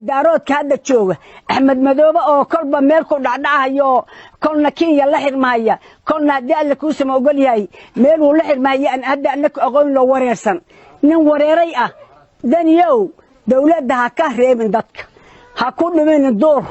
Daaroodka hadda jooga, Axmed Madoobe oo kolba meel ku dhacdhacayo, kolna Kenya la xirmahaya, kolna haddii Alle kuusama ogol yahay meel uu la xirmahaya aan hadda annaku aqoon loo wareersan, nin wareeray ah. Daniyow, dawladda ha ka reebin, dadka ha ku dhiminin duur.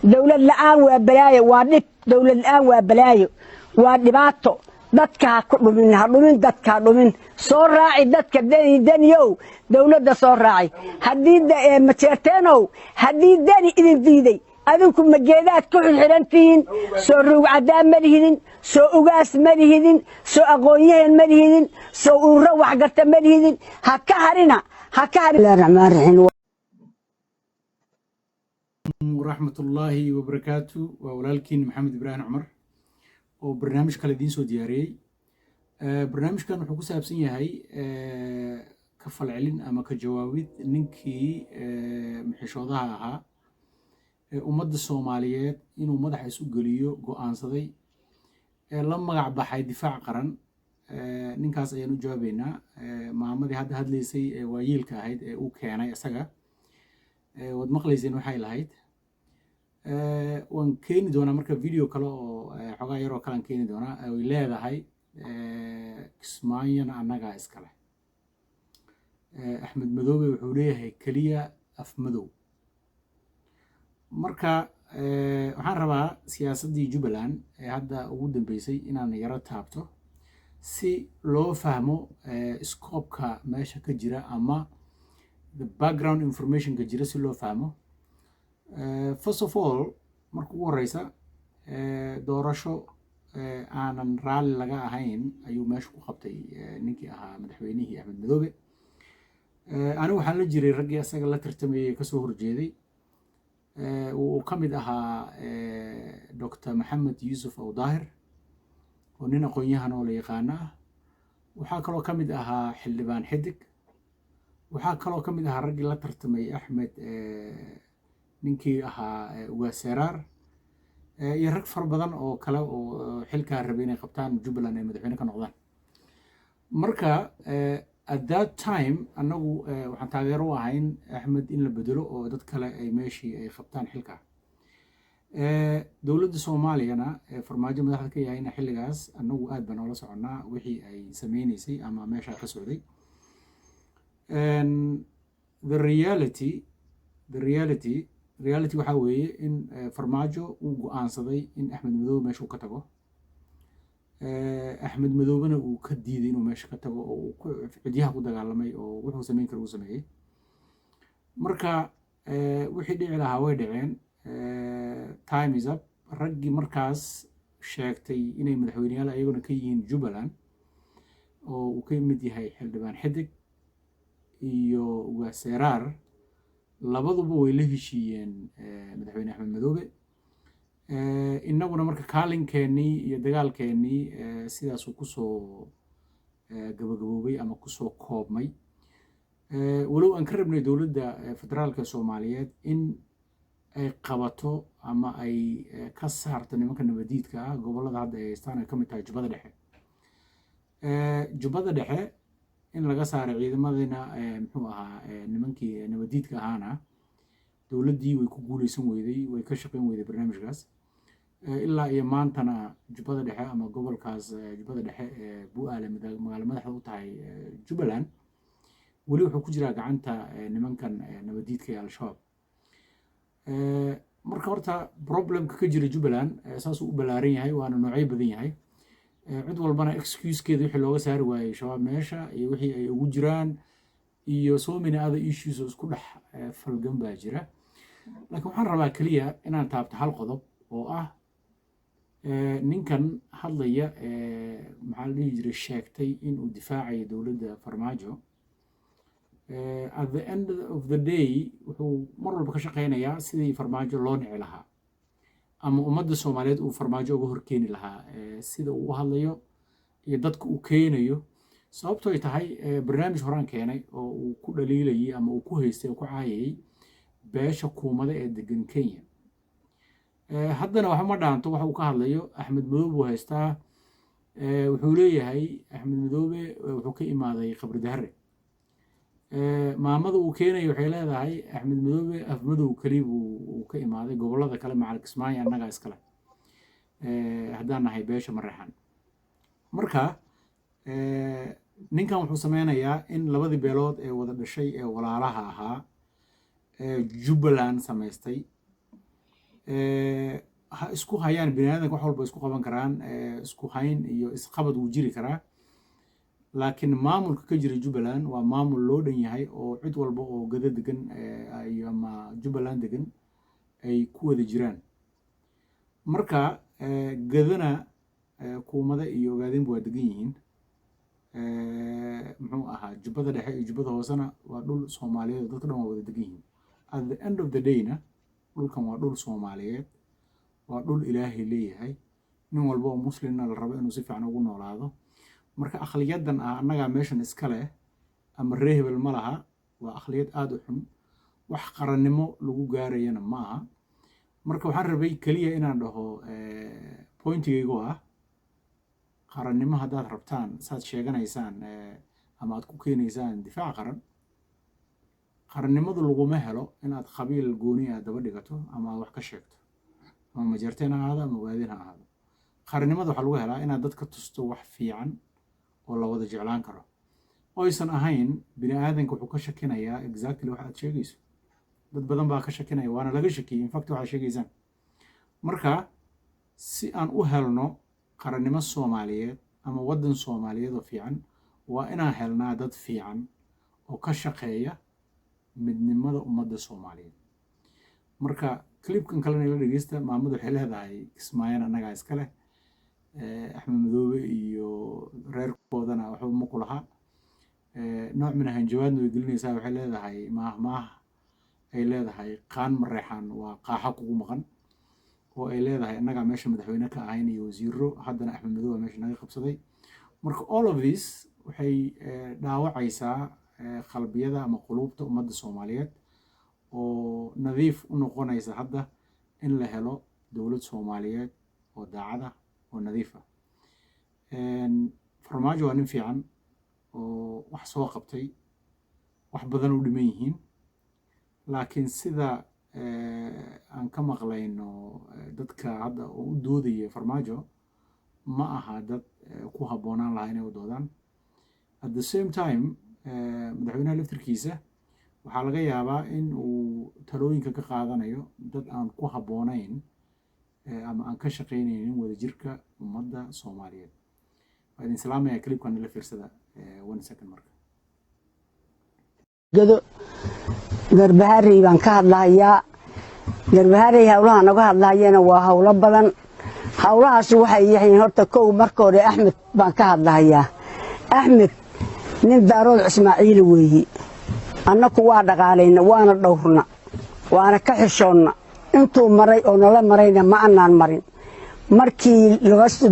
Dawlad la'aan waa balaayo, waa dhib. Dawlad la'aan waa balaayo, waa dhibaato. Dadka ha ku dhumin, ha dhumin dadka, ha dhumin. Soo raaci dadka, Deni. Deniyow, dawladda soo raaci. Haddii Majeerteenow, haddii Deni idin diiday, adinku mageedaad ku xirxiran tihiin? Soo ruugcadaa ma lihidin? Soo ugaas ma lihidin? Soo aqoon-yahan ma lihidin? Soo ururo waxgarta ma lihidin? Ha ka harina, ha ka harin. Raxmaan raxiim. Waraxmatullaahi wabarakaatu. Waa walaalkiin Maxamed Ibraahim Cumar oo barnaamij kale idiin soo diyaariyey. Barnaamijkan wuxuu ku saabsan yahay ka falcelin ama ka jawaabid ninkii maxishoodaha ahaa ee ummadda Soomaaliyeed inuu madaxa isu geliyo go'aansaday ee la magac baxay Difaac Qaran. Ninkaas ayaan u jawaabeynaa. Maamadii hadda hadlaysay ee waayeelka ahayd ee uu keenay isaga, waad maqlayseen waxay lahayd. Waan keeni doonaa marka video kale oo xogaa yaroo kale aan keeni doonaa ay leedahay Kismaayona annagaa iskale. Axmed Madoobe wuxuu leeyahay keliya afmadow. Marka waxaan rabaa siyaasaddii Jubbaland ee hadda ugu dambeysay inaan yaro taabto si loo fahmo scope-ka meesha ka jira ama the background information-ka jira si loo fahmo. First of all, marka ugu horeysa, doorasho aanan raalli laga ahayn ayuu meesha ku qabtay ninkii ahaa madaxweynihii Axmed Madoobe. Anigu waxaan la jiray raggii asaga la tartamayay, kasoo horjeeday, uu ka mid ahaa Dr. Maxamed Yuusuf Awdaahir oo nin aqoon-yahan oo la yaqaano ah. Waxaa kaloo ka mid ahaa Xildhibaan Xidig. Waxaa kaloo ka mid ahaa raggii la tartamay Axmed ninkii ahaa Ugaas Seraar iyo rag fara badan oo kale oo xilkaa rabay inay qabtaan Jubbaland ay madaxweyne ka noqdaan. Marka at that time annagu waxaan taageero u ahayn Axmed in la bedelo oo dad kale ay meeshii ay qabtaan xilka. Dowladda Soomaaliyana, Farmaajo madaxda ka yahayna, xilligaas annagu aad baan oola soconnaa wixii ay sameyneysay ama meeshaa ka socday. The reality waxaa weeye in Farmaajo uu go-aansaday in Axmed Madoobe meesha uu ka tago, Axmed Madoobena uu ka diiday inuu meesha ka tago oo uu cidyaha ku dagaalamay oo wuxuu sameyn kara uu sameeyey. Marka wixii dhici lahaa way dhaceen. Time is up. Raggii markaas sheegtay inay madaxweyneyaal ayaguna ka yihiin Jubbaland oo uu ka mid yahay Xildhibaan Xidig iyo Ugaas Seraar, labaduba way la heshiiyeen madaxweyne Axmed Madoobe. Innaguna marka kaalinkeenii iyo dagaalkeenii sidaasuu kusoo gabagaboobay ama kusoo koobmay, walow aan ka rabnay dowladda federaalka Soomaaliyeed in ay qabato ama ay ka saarto nimanka nabadiidka ah gobollada hadda ay haystaan, ay ka mid tahay Jubbada Dhexe. Jubbada Dhexe in laga saaray ciidamadina, muxuu ahaa, nimankii nabadiidka ahaana, dowladdii way ku guuleysan weyday, way ka shaqayn weyday barnaamijkaas. Ilaa iyo maantana Jubbada Dhexe ama gobolkaas Jubbada Dhexe ee Bu-aale magaalo madaxda u tahay Jubbaland weli wuxuu ku jiraa gacanta nimankan nabadiidka ee Al-Shabaab. Marka horta problemka ka jira Jubbaland saasuu u ballaaran yahay, waana noocyo badan yahay. Cid walbana excusekeeda wixii looga saari waayey Shabaab meesha iyo wixii ay ugu jiraan iyo so many other issues oo isku dhex falgan baa jira. Laakiin waxaan rabaa keliya inaan taabto hal qodob oo ah ninkan hadlaya, maxaa la dhihi jiray, sheegtay inuu difaacayo dowladda Farmaajo. At the end of the day wuxuu mar walba ka shaqeynayaa sidii Farmaajo loo nici lahaa ama ummadda Soomaaliyeed uu Farmaajo uga horkeeni lahaa, sida uu u hadlayo iyo dadka uu keenayo. Sababto ay tahay, barnaamij horaan keenay oo uu ku dhaliilayay ama uu ku haystay oo ku caayayay beesha Kuumada ee degan Kenya. Haddana waxba ma dhaanto waxa uu ka hadlayo. Axmed Madoobe buu haystaa. Wuxuu leeyahay Axmed Madoobe wuxuu ka imaaday Qabri Dahare. Maamada uu keenayo waxay leedahay Axmed Madoobe Afmadow keli buu uu ka imaaday, gobollada kale macal Kismaayo annagaa iskale haddaan nahay beesha Mareexan. Marka ninkan wuxuu sameynayaa in labadii beelood ee wada dhashay ee walaalaha ahaa ee Jubbaland samaystay ha isku hayaan. Bini aadanka wax walba isku qaban karaan, isku hayn iyo isqabad wuu jiri karaa, laakiin maamulka ka jira Jubbaland waa maamul loo dhan yahay oo cid walba oo Gado degan ama Jubbaland degan ay ku wada jiraan. Marka Gadana Kuumada iyo Ogaadeenba waa degan yihiin. Muxuu ahaa, Jubbada Dhexe iyo Jubbada Hoosena waa dhul Soomaaliyeed oo dadka dhan waa wada degan yihiin. At the end of the dayna dhulkan waa dhul Soomaaliyeed, waa dhul Ilaahay leeyahay, nin walba oo muslimna la rabo inuu si fiican ugu noolaado. Marka aqliyadan ah annagaa meeshan iska leh ama ree hebel ma laha waa aqliyad aada u xun, wax qarannimo lagu gaarayana ma aha. Marka waxaan rabay keliya inaan dhaho pointigaygu ah, qarannimo haddaad rabtaan saad sheeganaysaan ama aad ku keenaysaan difaac qaran, qarannimadu laguma helo inaad qabiil gooni ah daba dhigato ama aad wax ka sheegto, ama Majarteen ha ahaado ama Ogaadeen ha ahaado. Qarannimada waxaa lagu helaa inaad dadka tusto wax fiican oo la wada jeclaan karo, oysan ahayn bini aadanka wuxuu ka shakinayaa exactly wax aad sheegayso. Dad badan baa ka shakinaya, waana laga shakiyey in fact waxaad sheegaysaan. Marka si aan u helno qarannimo Soomaaliyeed ama waddan Soomaaliyeed oo fiican, waa inaan helnaa dad fiican oo ka shaqeeya midnimada ummadda Soomaaliyeed. Marka clipkan kalena ila dhegeysta. Maamadu waxay leedahay Kismaayana annagaa iska leh, Axmed Madoobe iyo reerkoodana waxba ma ku laha. Nooc min hanjabaadna way gelinaysaa. Waxay leedahay maah maah ay leedahay, qaan Mareexaan waa qaaxo kugu maqan, oo ay leedahay annagaa meesha madaxweyne ka ahayn iyo wasiiro, haddana Axmed Madoobe meesha naga qabsaday. Marka all of this waxay dhaawacaysaa qalbiyada ama quluubta ummadda Soomaaliyeed oo nadiif u noqonaysa hadda in la helo dowlad Soomaaliyeed oo daacad ah oo nadiif ah. Farmaajo waa nin fiican oo wax soo qabtay, wax badan u dhiman yihiin, laakiin sida aan ka maqlayno dadka hadda oo u doodaya Farmaajo ma aha dad ku habboonaan lahaa inay u doodaan. At the same time, madaxweynaha laftirkiisa waxaa laga yaabaa in uu talooyinka ka qaadanayo dad aan ku habboonayn ama aan ka shaqaynaynin wadajirka ummadda Soomaaliyeed. Waa idin salaamaya. Clipkan nala fiirsada one second marka. Gado Garbaharey baan ka hadlahayaa. Garbaharey howlaha naga hadlahayana waa howlo badan. Howlahaas waxay yihiin horta kow, marka hore Axmed baan ka hadlahayaa. Axmed nin Daarood Ismaaciila weeye. Annaku waa dhaqaalayna, waana dhowrna, waana ka xishoonna. Intuu maray oo nala marayna ma anaan marin. Markii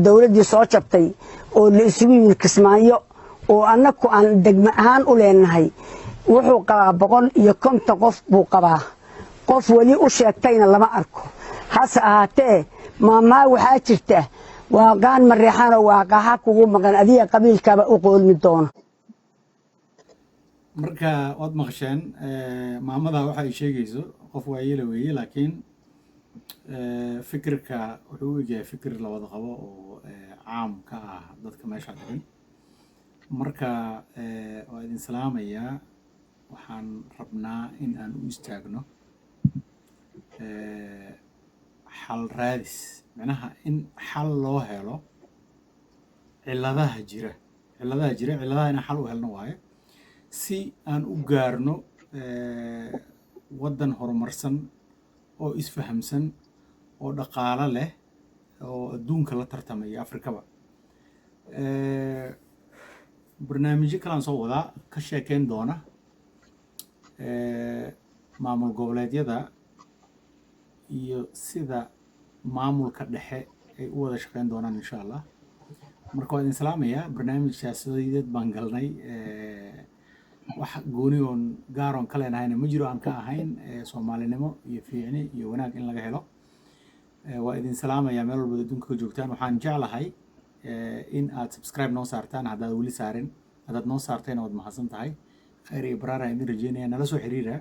dowladdii soo jabtay oo la isugu yimid Kismaayo oo annaku aan degmo ahaan u leenahay, wuxuu qabaa 150 qof buu qabaa. Qof weli u sheegtayna lama arko. Hase ahaatee, maamaa waxaa jirta, waa qaan Mareexaanoo waa qaaxa kugu maqan, adiga qabiilkaaba u qoolmi doona. Marka waad maqasheen maamada waxa ay sheegayso. Qof waayela weeye, laakiin fikirka wuxuu u egyahay fikir la wada qabo oo caam ka ah dadka meesha degan. Marka waa idin salaamayaa. Waxaan rabnaa in aan u istaagno xal raadis, micnaha in xal loo helo cilladaha jira, cilladaha jira, cilladaha inaan xal u helno waaye, si aan u gaarno waddan horumarsan oo isfahamsan oo dhaqaalo leh oo adduunka la tartamaya, Afrikaba. Barnaamijyo kalaan soo wadaa ka sheekeyn doona maamul goboleedyada iyo sida maamulka dhexe ay u wada shaqeyn doonaan, insha Allah. Marka waa idin salaamayaa. Barnaamij siyaasadeed baan galnay, wax gooni oon gaaroon ka leenahayna ma jiro aan ka ahayn Soomaalinimo iyo fiicni iyo wanaag in laga helo. Waa idin salaamayaa meel walbaad adduunka ka joogtaan. Waxaan jeclahay in aad subscribe noo saartaan haddaad weli saarin. Haddaad noo saartayna waad mahadsan tahay. Khayr iyo baraara idin rajeynaya. Nala soo xiriira.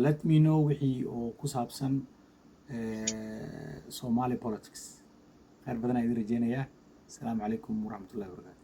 Let me know wixii oo ku saabsan Somali politics. Khayr badan aan idin rajeynayaa. Asalaamu calaykum waraxmatullahi wabarakatu.